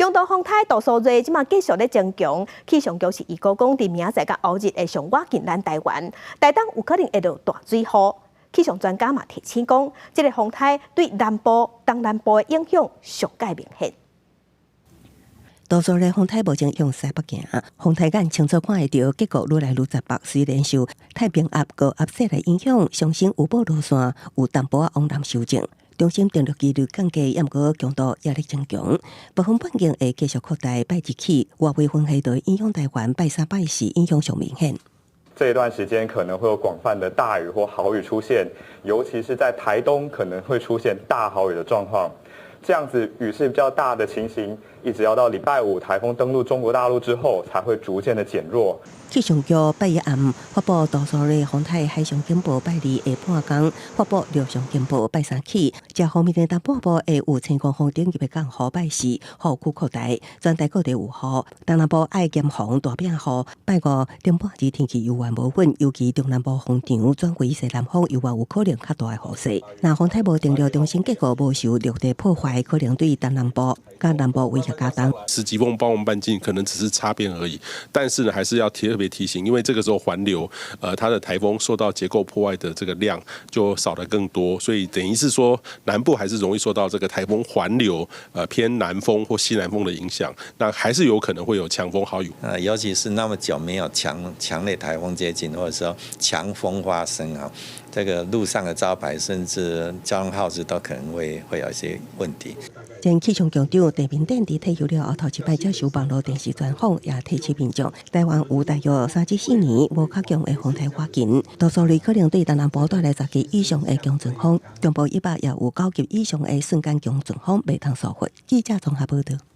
強度風颱杜蘇芮這馬繼續咧增強，氣象局是預估講，佇明仔載佮後日會上倚近咱台灣，台東有可能會落大水雨。氣象專家嘛提醒講，這个風颱對南部、東南部的影響上蓋明顯。杜蘇芮風颱目前向西北行，風颱眼清楚看會著，結構愈來愈雜白。雖然受太平鴨高壓勢來影響，上升有報路線有淡薄仔往南修正。中心登陸幾率降低，毋過強度壓力增強，暴風半徑會繼續擴大。拜日起，外圍風系會影響台灣，拜三、拜四影響上明顯。這一段時間可能會有廣泛的大雨或豪雨出現，尤其是在台東可能會出現大豪雨的狀況。這樣子雨勢比較大的情形，一直要到禮拜五颱風登陸中國大陸之後，才會逐漸的減弱。氣象局拜一暗發布杜蘇芮風颱海上警報，拜二下半工發布陸上警報，拜三起，這方面的東半部會有青狂風等級的降雨，拜四雨區擴大，全台各地有雨，東南部愛嚴防大餅雨。拜五頂半日天氣猶原無穩，尤其中南部風場轉為西南風，猶原有可能較大的雨勢。若風颱無登陸中心結構無受陸地破壞，可能對東南部佮南部威脅加重。十級風暴風半徑可能只是擦邊而已，但是呢，還是要特別提醒，因為這個時候環流，它的颱風受到結構破壞的這個量就少得更多，所以等於是說南部還是容易受到這個颱風環流，偏南風或西南風的影響，那還是有可能會有強風豪雨。尤其是那麼久沒有強烈颱風接近，或者說強風發生啊，這個路上的招牌甚至交通號誌都可能會有一些問題。前氣象局長鄭明典佇退休了後頭一擺接受網路電視專訪，也提醒民眾，台灣有大約3至4年無較強的風颱倚近，杜蘇芮可能對東南部帶來10級以上的強陣風，中部以北也有9級以上的瞬間強陣風，袂通疏忽。記者綜合報道。